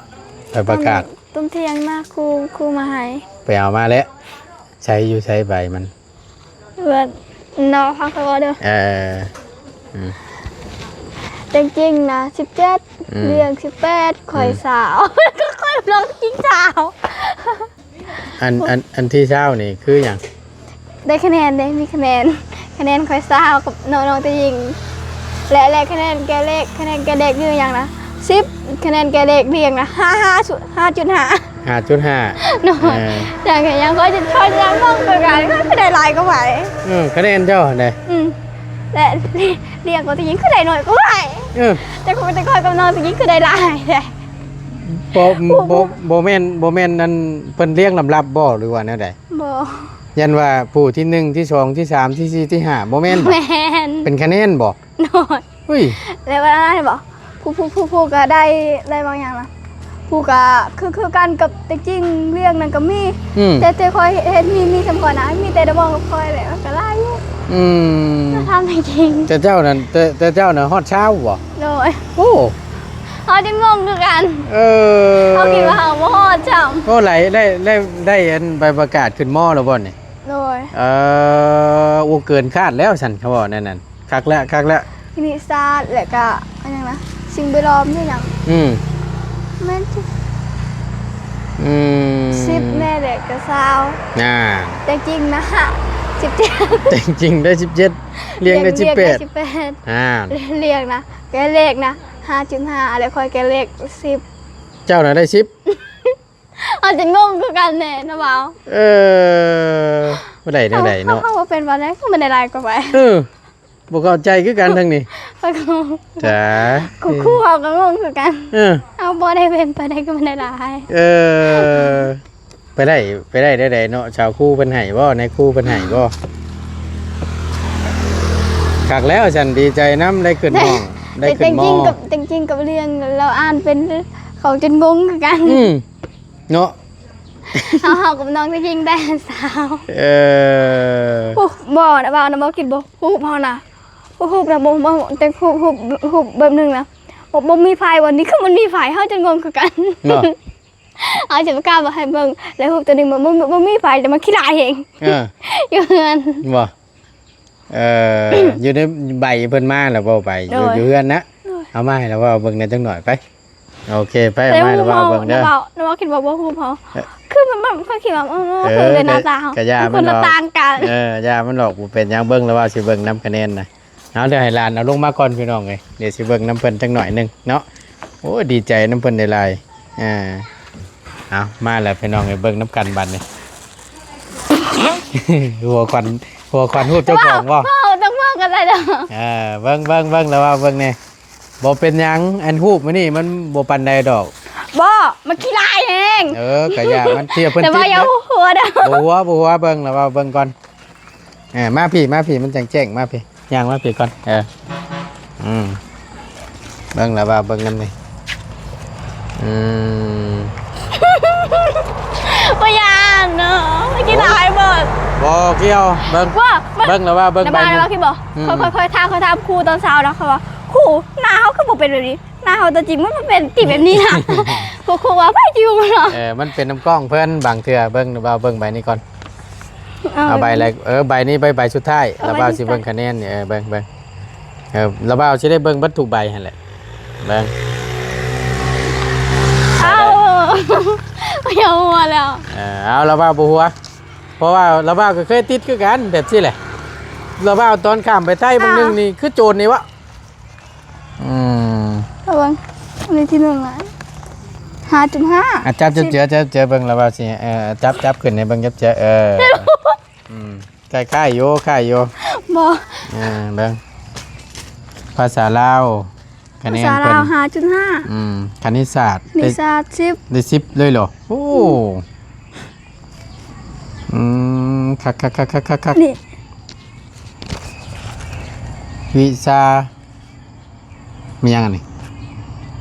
ໃບປະກາດ ຕອນ ຕອນທ່ຽງນະ ຄູ ຄູມາໃຫ້ ໄປເອົາມາແລ້ວ ໃສ ຢູ່ໃສໃບມັນ? ເອີ ເນາະ ຟັງຂ້ອຍເວົ້າເດີ ເອີ ອືມ ແຕ່ງຈິງນະສິບເຈັດ ອືມ ລ້ຽງສິບແປດ ຂ້ອຍ ອືມ ຊາວ ຂ້ອຍລອງຈິງຊາວ ອັນ ອັນ ອັນທີຊາວນີ້ຄືຫຍັງ? ໄດ້ຄະແນນເດ້ ມີຄະແນນ ຄະແນນຂ້ອຍຊາວກັບນ້ອງ ນ້ອງເຕຍິງ ແລະ ແລະຄະແນນແກະເລກ ຄະແນນແກະເລກຢູ່ຫຍັງນະ ສິບ ຄະແນນແກະເລກລ້ຽງນະ ຫ້າ ຫ້າ ຫ້າຈຸດຫ້າ ຫ້າຈຸດຫ້າ ໂດຍ ເອີ ຢ່າງ ຢ່າງຂ້ອຍ ຂ້ອຍຍັງງົງຄືກັນ ຂ້ອຍຄືໄດ້ຫຼາຍກວ່າໃຜ ເອີ ຄະແນນເຈົ້າຫັ້ນເດ້ ອືມ ແລະ ລ້ຽງຂອງເຕຍິງຄືໄດ້ໜ້ອຍກວ່າໃຜ ເອີ ແຕ່ຂອງ ແຕ່ຂ້ອຍກັບນ້ອງເຕຍິງຄືໄດ້ຫຼາຍແທ້ ບໍ່ ບໍ່ ບໍ່ແມ່ນ ບໍ່ແມ່ນອັນເພິ່ນລຽງລຳດັບບໍ່ ຫຼືວ່າແນວໃດ? ບໍ່ ຢ້ານວ່າຜູ້ທີໜຶ່ງ ທີສອງ ທີສາມ ທີສີ່ ທີຫ້າ ບໍ່ແມ່ນບໍ່? ແມ່ນ ເປັນຄະແນນບໍ່? ໂດຍ ອຸ້ຍ ແລ້ວວ່ານັ້ນບໍ່ ຜູ້ ຜູ້ ຜູ້ ຜູ້ກໍໄດ້ ໄດ້ບາງຢ່າງນະ ຜູ້ກໍຄື ຄືກັນກັບແຕ່ຈິງ ລ້ຽງນັ້ນກໍມີ ອືມ ແຕ່ ແຕ່ຂ້ອຍເຫັນ ເຫັນມີ ມີສ່ຳຂ້ອຍນະ ມີແຕ່ໄດ້ມອງກັບຂ້ອຍແຫຼະ ມັນກໍຫຼາຍຢູ່ ອືມ ມາຖາມແຕ່ຈິງ ແຕ່ເຈົ້ານັ້ນ ແຕ່ ແຕ່ເຈົ້ານັ້ນຮອດຊາວບໍ່? ໂດຍ ໂອ້ ເຮົາຍັງງົງຄືກັນ ເອີ ເຮົາຄິດວ່າເຮົາບໍ່ຮອດຊ້ຳ ໂອ້ ໄດ້ ໄດ້ ໄດ້ ໄດ້ອັນໃບປະກາດຂຶ້ນ ມ ແລ້ວບໍ່ນີ້? ໂດຍ ເອີ ໂອ້ ເກີນຄາດແລ້ວຊັ້ນ ເຂົາເວົ້າແນວນັ້ນ ຄັກແລ້ວ ຄັກແລ້ວ ຄະນິດສາດ ແລ້ວກະອັນຫຍັງນະ ສິ່ງແວດລ້ອມ ຫຼືຫຍັງ ອືມ ແມ່ນຕິ ອືມ ສິບແນ່ ແລ້ວກະຊາວ ອ່າ ແຕ່ຈິງນະ ສິບເຈັດ ແຕ່ຈິງໄດ້ສິບເຈັດ ລ້ຽງໄດ້ສິບແປດ ລ້ຽງໄດ້ສິບແປດ ອ່າ ລ້ຽງນະ ແກະເລກນະ ຫ້າຈຸດຫ້າ ແລ້ວຂ້ອຍກໍເລກສິບ. ເຈົ້ານະໄດ້ສິບ. ເຮົາຈະງົງຄືກັນແດ່ນະບ່າວ. ເອີ ບໍ່ໄດ້ແນວໃດເນາະ. ເຮົາ ເຮົາ ເຮົາບໍ່ເປັນບໍ່ໄດ້ ຄືມັນໄດ້ຫຼາຍກວ່າໄປ. ເອີ ບໍ່ເຂົ້າໃຈຄືກັນທາງນີ້. ຂ້ອຍກໍງົງ. ຈ້າ ຄູ ຄູເຮົາກໍງົງຄືກັນ. ເອີ ເຮົາບໍ່ໄດ້ເປັນປານໃດ ຄືມັນໄດ້ຫຼາຍ. ເອີ ໄປໄດ້ ໄປໄດ້ແນວໃດເນາະ. ຊາວຄູເພິ່ນໃຫ້ບໍ່? ນາຍຄູເພິ່ນໃຫ້ບໍ່? ຄັກແລ້ວຊັ້ນ ດີໃຈນຳ ໄດ້ຂຶ້ນຫ້ອງ ໄດ້ ໄດ້ຂຶ້ນມໍ. ແຕ່ຈິງໆ ກັບ ແຕ່ຈິງໆ ກັບເລື່ອງລາວອ່ານເປັນ ເຂົາຈົນງົງຄືກັນ. ອືມ ເນາະ. ເຮົາ ເຮົາກັບນ້ອງແຕ່ຈິງໄດ້ສາມ. ເອີ ໂອ້ ບໍ່ນະ ເວົ້ານະ ບໍ່ຄິດບໍ່ ຮູບເຮົານະ ຮູບນະ ບໍ່ ບໍ່ ແຕ່ຮູບ ຮູບ ຮູບແບບໜຶ່ງນະ ບໍ່ ບໍ່ມີໄຟ. ວັນນີ້ຄືມັນມີໄຟ ເຮົາຈົນງົງຄືກັນເນາະ. ເຮົາຈະປະກາດວ່າໃຫ້ເບິ່ງ ແລ້ວຮູບໂຕນີ້ມັນ ມັນ ມັນບໍ່ມີໄຟ ແຕ່ມັນຂີ້ລາຍແຮງ. ເອີ ຢູ່ເຮືອນບໍ່? ເອີ ຢູ່ໃນໃບເພິ່ນມາແລ້ວບໍ່? ໃບ ໂດຍ ຢູ່ ຢູ່ເຮືອນນະ. ໂດຍ ເອົາມາໃຫ້ລາວເວົ້າເບິ່ງແດ່ຈັກໜ້ອຍໄປ. ໂອເຄ ໄປ ເອົາມາໃຫ້ລາວເວົ້າເບິ່ງເດີ. ລາວເວົ້າ ລາວເວົ້າຄິດວ່າບໍ່ຮູ້ເຮົາ. ເອີ ຄືມັນ ມັນ ເຂົາຄິດວ່າ ເອີ ເອີ ເອີ ເປັນໜ້າຕາເຮົາ ກະຢ່າມັນ ຄົນລະຕ່າງກັນ. ເອີ ຢ່າມັນຫຼອກ ບໍ່ເປັນຫຍັງ. ເບິ່ງລາວເວົ້າ ຊິເບິ່ງນຳຄະແນນນະ. ເອົາ ດຽວໃຫ້ຫຼານເອົາລົງມາກ່ອນພີ່ນ້ອງເອີຍ. ດຽວຊິເບິ່ງນຳເພິ່ນຈັກໜ້ອຍໜຶ່ງເນາະ. ໂອ້ ດີໃຈນຳເພິ່ນຫຼາຍໆ. ອ່າ ເອົາ ມາແລ້ວພີ່ນ້ອງເອີຍ ເບິ່ງນຳກັນບັດນີ້. ຫົວຂວັນ ຫົວຂວັນຮູບເຈົ້າຂອງບໍ່? ເວົ້າ ເວົ້າ ຕ້ອງເວົ້າກັນໄດ້ເດີ. ເອີ ເບິ່ງ ເບິ່ງ ເບິ່ງ ລາວວ່າເບິ່ງແດ່. ບໍ່ເປັນຫຍັງ ອັນຮູບມື້ນີ້ມັນບໍ່ປານໃດດອກ. ບໍ່ ມັນຂີ້ລາຍແຮງ. ເອີ ກະຢ່າມັນ ເທື່ອເພິ່ນຕິດ. ແຕ່ວ່າຢ່າຫົວເດີ. ບໍ່ຫົວ ບໍ່ຫົວ ເບິ່ງ ລາວວ່າເບິ່ງກ່ອນ. ເອີ ມາພີ້ ມາພີ້ ມັນຈັ່ງແຈ້ງ ມາພີ້ ຍ່າງມາພີ້ກ່ອນ. ເອີ ອືມ ເບິ່ງລະວ່າເບິ່ງນຳນີ້. ອືມ ບໍ່ຢ້ານເນາະ ໄປກິນຫຼາຍເບິດ. ບໍ່ກ່ຽວ ເບິ່ງ ເບິ່ງລະວ່າເບິ່ງໃບນີ້. ອືມ ຂ້ອຍ ຂ້ອຍ ຂ້ອຍຖາມ ຂ້ອຍຖາມຄູຕອນເຊົ້າເນາະ ຂ້ອຍວ່າ ຄູ ໜ້າເຮົາຄືບໍ່ເປັນແບບນີ້? ໜ້າເຮົາຕົວຈິງມັນບໍ່ເປັນຕິແບບນີ້ນະ. ຄູ ຄູວ່າໃຜຈິງເນາະ. ເອີ ມັນເປັນນຳກ້ອງເພິ່ນ ບາງເທື່ອ. ເບິ່ງລະວ່າເບິ່ງໃບນີ້ກ່ອນ. ເອົາ ເອົາໃບແລກ ເອີ ໃບນີ້ ໃບ ໃບສຸດທ້າຍ. ເອົາ ລະບ່າວຊິເບິ່ງຄະແນນນີ້. ເອີ ເບິ່ງ ເບິ່ງ ເອີ ລະບ່າວຊິໄດ້ເບິ່ງເບິດທຸກໃບຫັ້ນແຫຼະ. ເບິ່ງ ເອົາ ຢ່າຫົວແລ້ວ. ເອີ ເອົາ ລະບ່າວບໍ່ຫົວ ເພາະວ່າລະບ່າວກໍເຄີຍຕິດຄືກັນແບບຊີ້ແຫຼະ. ລະບ່າວຕອນຂ້າມໄປໄທບາງໜຶ່ງນີ້ ຄືໂຈນນີ້ວະ. ອືມ ລະວັງ ອັນນີ້ທີໜຶ່ງລະ ຫ້າຈຸດຫ້າ. ອ່ະ ຈັບເຈືອ ຈັບເຈືອເບິ່ງລະວ່າຊິ ເອີ ຈັບ ຈັບຂຶ້ນໃຫ້ເບິ່ງ ຈັບເຈືອ. ເອີ ອືມ ຄ້າຍໆຢູ່ ຄ້າຍຢູ່. ບໍ່ ເອີ ເບິ່ງ ພາສາລາວ ຄະແນນເພິ່ນ ພາສາລາວ ຫ້າຈຸດຫ້າ. ອືມ ຄະນິດສາດ ຄະນິດສາດ ສິບ ໄດ້ສິບເລີຍເຫລອ? ໂອ້ ອືມ ອືມ ຄັກໆໆໆໆ. ນີ້ ວິຊາ ມີຫຍັງອັນນີ້?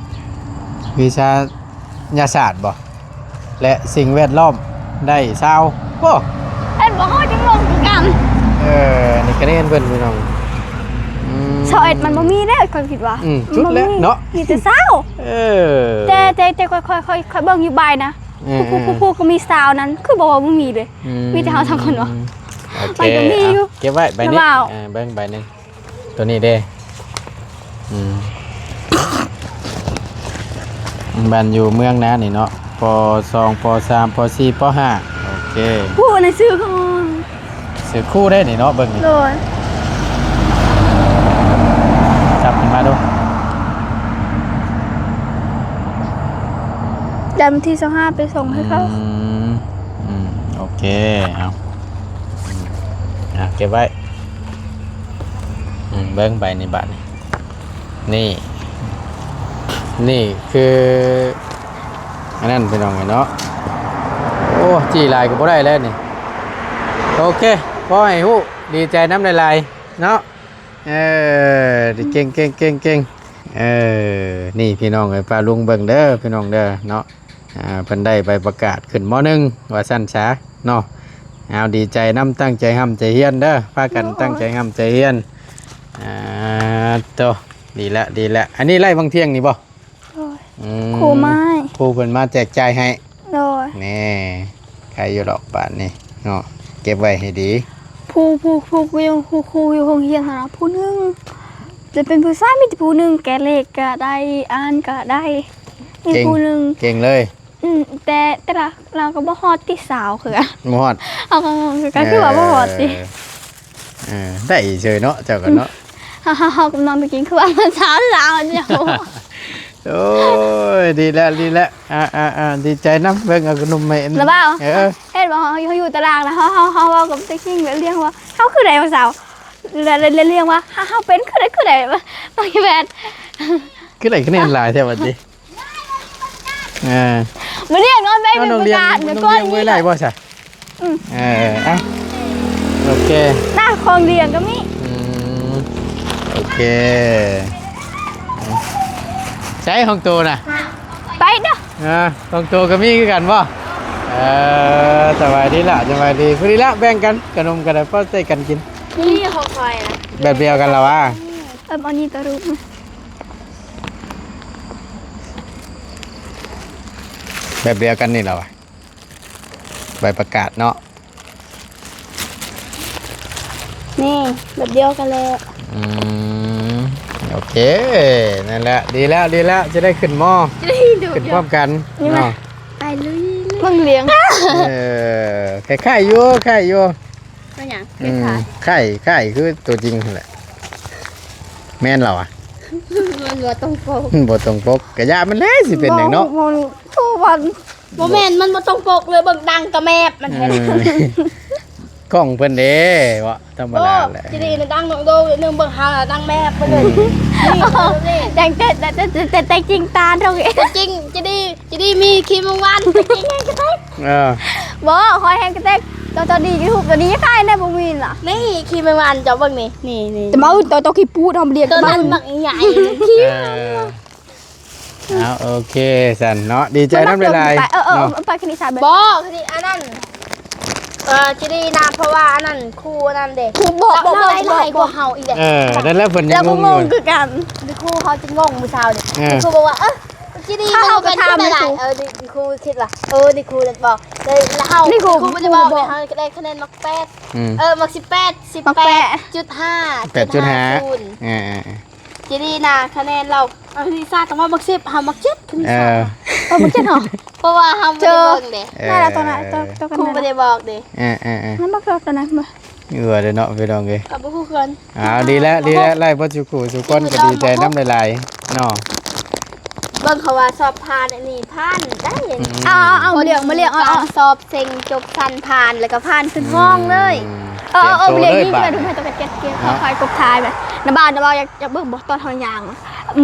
ວິຊາຍາສາດບໍ່? ແລະ ສິ່ງແວດລ້ອມໄດ້ຊາວ. ໂອ້ ເຫັນບໍ່ ເຮົາຈຶ່ງລົງຄືກັນ. ເອີ ອັນນີ້ຄະແນນເພິ່ນພີ່ນ້ອງ. ອືມ ຊາວເອັດມັນບໍ່ມີເດ້ ຂ້ອຍຄິດວ່າ. ອືມ ສຸດແລ້ວເນາະ ມີແຕ່ຊາວ. ເອີ ແຕ່ ແຕ່ ແຕ່ຂ້ອຍ ຂ້ອຍ ຂ້ອຍ ຂ້ອຍເບິ່ງຢູ່ໃບນະ. ເອີ ຜູ້ ຜູ້ ຜູ້ກໍມີຊາວນັ້ນ ຄືບອກວ່າບໍ່ມີເດ້. ອືມ ມີແຕ່ເຮົາສອງຄົນຫວາ? ໂອເຄ ມັນກໍມີຢູ່ ເກັບໄວ້ໃບນີ້. ເອີ ເບິ່ງໃບໜຶ່ງ. ຕົວນີ້ເດ້ ອືມ ບ້ານຢູ່ເມືອງນານີ້ເນາະ ປໍສອງ ປໍສາມ ປໍສີ່ ປໍຫ້າ. ໂອເຄ ຜູ້ໃນຊື່ຂອງ ຊື່ຄູເດ້ນີ້ເນາະ ເບິ່ງນີ້ ໂດຍ ຈັບຂຶ້ນມາດູ ຈັນທີຊາວຫ້າໄປສົ່ງໃຫ້ເຂົາ. ອືມ ອືມ ໂອເຄ ເອົາ ອືມ ອ່ະ ເກັບໄວ້. ອືມ ເບິ່ງໃບນີ້ບາດນີ້ ນີ້ ນີ້ຄືອັນນັ້ນພີ່ນ້ອງເອີຍເນາະ. ໂອ້ ຈີ່ຫຼາຍກໍບໍ່ໄດ້ແລ້ວນີ້. ໂອເຄ ພໍໃຫ້ຮູ້ ດີໃຈນຳຫຼາຍໆເນາະ. ເອີ ເກັ່ງໆໆໆ. ເອີ ນີ້ພີ່ນ້ອງເອີຍ ປ້າລຸງເບິ່ງເດີພີ່ນ້ອງເດີເນາະ. ອ່າ ເພິ່ນໄດ້ໃບປະກາດຂຶ້ນ ມໍໜຶ່ງ ວ່າຊັ້ນຊະເນາະ. ເອົາ ດີໃຈນຳ ຕັ້ງໃຈຮ່ຳໃຈຮຽນເດີ ພາກັນ ໂອ້ຍ ຕັ້ງໃຈຮ່ຳໃຈຮຽນ. ອ່າ ໂຕ ດີແລ້ວ ດີແລ້ວ. ອັນນີ້ໄລ່ວັງທ່ຽງນີ້ບໍ່? ໂດຍ ອືມ ຄູມາໃຫ້ ຄູເພິ່ນມາແຈກຈ່າຍໃຫ້. ໂດຍ ແນ່ ໃຄຢູ່ດອກບາດນີ້ເນາະ ເກັບໄວ້ໃຫ້ດີ. ຜູ້ ຜູ້ ຜູ້ ຜູ້ຢູ່ ຄູ ຄູຢູ່ໂຮງຮຽນຫັ້ນນະ ຜູ້ໜຶ່ງ ຈະເປັນຜູ້ຊາຍ ມີແຕ່ຜູ້ໜຶ່ງ ແກະເລກກໍໄດ້ ອ່ານກໍໄດ້ ມີ ເກັ່ງ ຜູ້ໜຶ່ງ ເກັ່ງເລີຍ. ອືມ ແຕ່ ແຕ່ລາວ ລາວກໍບໍ່ຮອດຕິ ຊາວຄືກັນ ບໍ່ຮອດ ເຮົາກໍງົງຄືກັນ ເອີ ຄືວ່າບໍ່ຮອດຕິ. ເອີ ໄດ້ເຊີຍເນາະ ເຈົ້າກໍເນາະ. ເຮົາ ເຮົາ ເຮົາກັບນ້ອງຕະກີ້ ຄືວ່າມັນຊາວ ຊາວ ອັນນີ້ ໂອ້ ໂອ້ຍ ດີແລ້ວ ດີແລ້ວ ອ່າໆໆ ດີໃຈນຳ ເບິ່ງເອົາຂະໜົມໃຫ້ ລະບ່າວ ເອີ ເຫັນບໍ່ ເຮົາ ເຮົາຢູ່ຕາລາງນະ ເຮົາ ເຮົາ ເຮົາເວົ້າກັບຕາຄິງແບບລຽງວ່າ ເຮົາຄືໄດໂນເສົາ ລະ ລະ ລະລຽງວ່າ ເຮົາ ເຮົາເປັນຄືໄດ ຄືໄດ ບັກອີແບດ ຄືໄດ້ຄະແນນຫຼາຍແທ້ບັດນີ້ ເອີ ມາລຽງເນາະ ແບ່ງເປັນປະກາດ ນ້ອງ ນ້ອງ ນ້ອງລຽງໄວ້ໄດ້ບໍ່ຊະ? ອືມ ເອີ ເອົ້າ ໂອເຄ ໜ້າຂອງຫຼຽງກໍມີ ອືມ ໂອເຄ ໃສຂອງໂຕນະ ໄປເດີ້ ເອີ ຂອງໂຕກໍມີຄືກັນບໍ່? ເອີ ສະບາຍດີລະ ສະບາຍດີ ພໍດີລະ ແບ່ງກັນ ຂະໜົມກໍໄດ້ພໍໃຊ້ກັນກິນ ນີ້ຂອງຂ້ອຍນະ ແບບດຽວກັນລະວະ ເອີ ເອົານີ້ຕະລຸກ ແບບດຽວກັນນີ້ລະວະ ໃບປະກາດເນາະ ນີ້ແບບດຽວກັນແຫຼະ ອືມ ໂອເຄ ນັ້ນແຫຼະ ດີແລ້ວ ດີແລ້ວ ຈະໄດ້ຂຶ້ນມໍ ຈະໄດ້ດູ ຂຶ້ນພ້ອມກັນເນາະ ໄປລຸຍ ເບິ່ງລຽງ ເອີ ຄ້າຍໆຢູ່ ຄ້າຍຢູ່ ເປັນຫຍັງ? ອືມ ຄ້າຍ ຄ້າຍຄືຕົວຈິງຫັ້ນແຫຼະ ແມ່ນລະວະ ມັນບໍ່ຕົງປົກ ມັນບໍ່ຕົງປົກ ກະຢ່າມັນແຫຼະ ຊິເປັນຫຍັງເນາະ ບໍ່ ບໍ່ ບໍ່ ບໍ່ແມ່ນ ມັນບໍ່ຕົງປົກເລີຍ ເບິ່ງດັງກະແມບມັນແທ້ ເອີ ກ້ອງເພິ່ນເດ້ ເວົ້າທຳມະດາແຫຼະ ໂອ້ ຈີດີນະດັງໂດດໜຶ່ງ ເບິ່ງຫານະດັງແມບເພິ່ນເລີຍ ອືມ ນີ້ ນີ້ ແຕ່ ແຕ່ ແຕ່ ແຕ່ ແຕ່ຈິງຕາດອກ ແຕ່ຈິງ ຈີດີ ຈີດີມີຄີມແມງວັນ ແຕ່ຈິງແຮງກະແຕັກ ເອີ ບໍ່ ຂ້ອຍແຮງກະແຕັກ ຕອນ ຕອນນີ້ຢູທູບ ຕອນນີ້ຍັງຂາຍໄດ້ບໍ່ມີລະ ນີ້ຄີມແມງວັນ ເຈົ້າເບິ່ງນີ້ ນີ້ ນີ້ ຈະມາເອົາໂຕ ໂຕຂີ້ປູດ ເຮົາບໍ່ລຽກ ໂຕນັ້ນບັກໃຫຍ່ ເອີ ເອົາ ໂອເຄຊັ້ນເນາະ ດີໃຈນຳຫຼາຍໆ ເອີ ເອີ ເນາະ ໄປຄັນນີ້ຊະ ບໍ່ ຄັນນີ້ອັນນັ້ນ ເອີ ຈີດີນະ ເພາະວ່າອັນນັ້ນຄູອັນນັ້ນເດ້ ຄູບອກ ບອກ ບອກຫຼາຍກວ່າເຮົາອີກເດ້ ເອີ ນັ້ນແຫຼະ ເພິ່ນຍັງງົງຢູ່ ແລ້ວກໍງົງຄືກັນ ຄູເຮົາຈະງົງມື້ເຊົ້ານີ້ ເອີ ຄູບອກວ່າ ເອີ ຈີດີ ເຮົາ ເຮົາກໍຖາມ ເອີ ຄູຄິດວ່າ ເອີ ນີ້ຄູບອກ ແລ້ວເຮົາ ນີ້ຄູ ຄູບໍ່ໄດ້ບອກ ເຮົາໄດ້ຄະແນນໝາກແປດ ອືມ ເອີ ໝາກສິບແປດ ສິບແປດຈຸດຫ້າ ແປດຈຸດຫ້າ ເອີໆໆ ຈີດີນະ ຄະແນນລາວ ອັນນີ້ຊາກະວ່າໝາກສິບ ເຮົາໝາກເຈັດ ຄື ເອີ ເອີ ໝາກເຈັດເນາະ ເພາະວ່າເຮົາບໍ່ໄດ້ເບິ່ງເດ້ ເອີ ນັ້ນລະ ໂຕນັ້ນ ໂຕ ໂຕກັນ ຄູບໍ່ໄດ້ບອກເດ້ ເອີໆໆ ນັ້ນບັກໂຕນັ້ນ ເອີ ເດ້ເນາະ ພີ່ນ້ອງເອີຍ ກໍບໍ່ຮູ້ຄືກັນ ອ້າວ ດີແລ້ວ ດີແລ້ວ ໄລ່ເບິດສູ່ຄູ່ສູ່ຄົນ ກໍດີໃຈນຳຫຼາຍໆເນາະ ເບິ່ງເຂົາວ່າສອບຜ່ານອັນນີ້ ຜ່ານໄດ້ ອືມ ເອົາ ເອົາ ເອົາ ມາລຽງ ມາລຽງ ເອົາ ການສອບເສັງຈົບຊັ້ນຜ່ານ ແລ້ວກໍຜ່ານຂຶ້ນຫ້ອງເລີຍ ອືມ ເອີ ເອີ ຕຽມໂຕເລີຍ ມາລຽງ ບາດນີ້ ມາດູ ມາ ເນາະ ຄອຍກົບທ້າຍໄປ ນະບ່າວ ນະບ່າວ ຢາກ ຢາກເບິ່ງບໍ່ ຕອນເຮົາຍ່າງ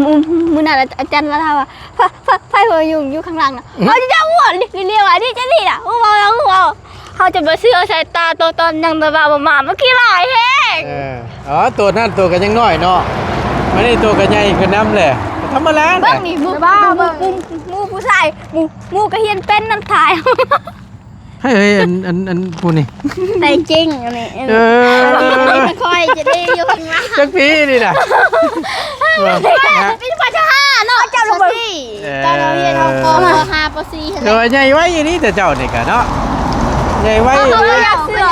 ມື້ ມື້ນັ້ນອາຈານລາວວ່າ ໄຟ ໄຟ ໄຟຫົວຍຸງຢູ່ຂ້າງຫຼັງນະ ອືມ ເຮົາຈະເວົ້າ ລຽວ ອັນນີ້ຈະນີ້ນະ ເວົ້າ ເຮົາຈະບໍ່ເຊື່ອສາຍຕາໂຕຕອນຍັງແຕ່ວ່າບໍ່ມາ ມັນຂີ້ຮ້າຍແຮງ ເອີ ອໍ ໂຕນັ້ນໂຕກໍຍັງນ້ອຍເນາະ ອັນນີ້ໂຕກໍໃຫຍ່ຂຶ້ນນຳແຫຼະ ທຳມະດາ ເບິ່ງນີ້ ໝູ່ ໝູ່ ໝູ່ ໝູ່ຜູ້ຊາຍ ໝູ່ ໝູ່ກໍຮຽນເປັນນຳຖ່າຍ ໃຫ້ ເອີຍ ອັນ ອັນ ອັນຜູ້ນີ້ ແຕ່ຈິງອັນນີ້ ເອີ ອັນນີ້ຂ້ອຍຈະໄດ້ຢູ່ຂ້າງຫຼັງ ຈັກປີນີ້ນະ ເປັນປ.ຫ້າເນາະ ເຈົ້າລະເບິ່ງ ເອີ ຕອນເຮົາຮຽນເຮົາ ປ.ຫ້າ ປ.ສີ່ ໂດຍໃຫຍ່ໄວອີ່ຫຼີແຕ່ເຈົ້ານີ້ກະເນາະ ໃຫຍ່ໄວອີ່ຫຼີ ເຮົາຢາກເຊື່ອ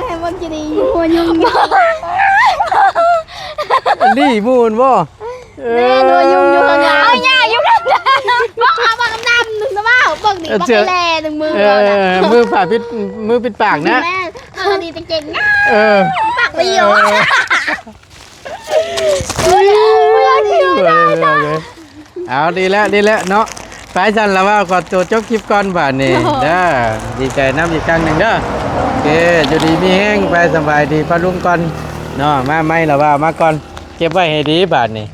ໃຫ້ມັນຈະໄດ້ຢູ່ຫົວຍຸງ ອັນນີ້ໝູ່ບໍ່? ເອີ ແມ່ນ ຫົວຍຸງຢູ່ຂ້າງຫຼັງ ເອົາຫຍ້າຢູ່ຂ້າງຫຼັງ ເບິ່ງເອົາບັກດຳໆໜຶ່ງນະ ວ້າວ ເບິ່ງນີ້ ເອີ ບັກແລໜຶ່ງມື ເອີ ເອົານະ ມືຜ້າປິດ ມືປິດປາກນະ ແມ່ນ ເອີ ນີ້ແຕ່ເກັ່ງນະ ເອີ ປາກບໍ່ຢູ່ ເອີ ເອີ ເອົາ ດີແລ້ວ ດີແລ້ວເນາະ ໄປຊັ້ນລະ ວ່າຂໍໂຕຈົບຄລິບກ່ອນບາດນີ້ເດີ ດີໃຈນຳອີກຄັ້ງໜຶ່ງເດີ ໂອເຄ ຢູ່ດີມີແຮງ ໄປສະບາຍດີປ້າລຸງກ່ອນເນາະ ມາໃໝ່ລະ ວ່າມາກ່ອນ ເກັບໄວ້ໃຫ້ດີບາດນີ້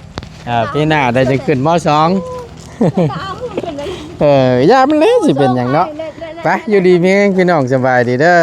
ອ່າ ປີໜ້າໄດ້ຈຶ່ງຂຶ້ນ ມ.ສອງ ເອີ ຢ່າມັນແຫຼະ ຊິເປັນຫຍັງເນາະ ໄປ ຢູ່ດີມີແຮງ ພີ່ນ້ອງ ສະບາຍດີເດີ.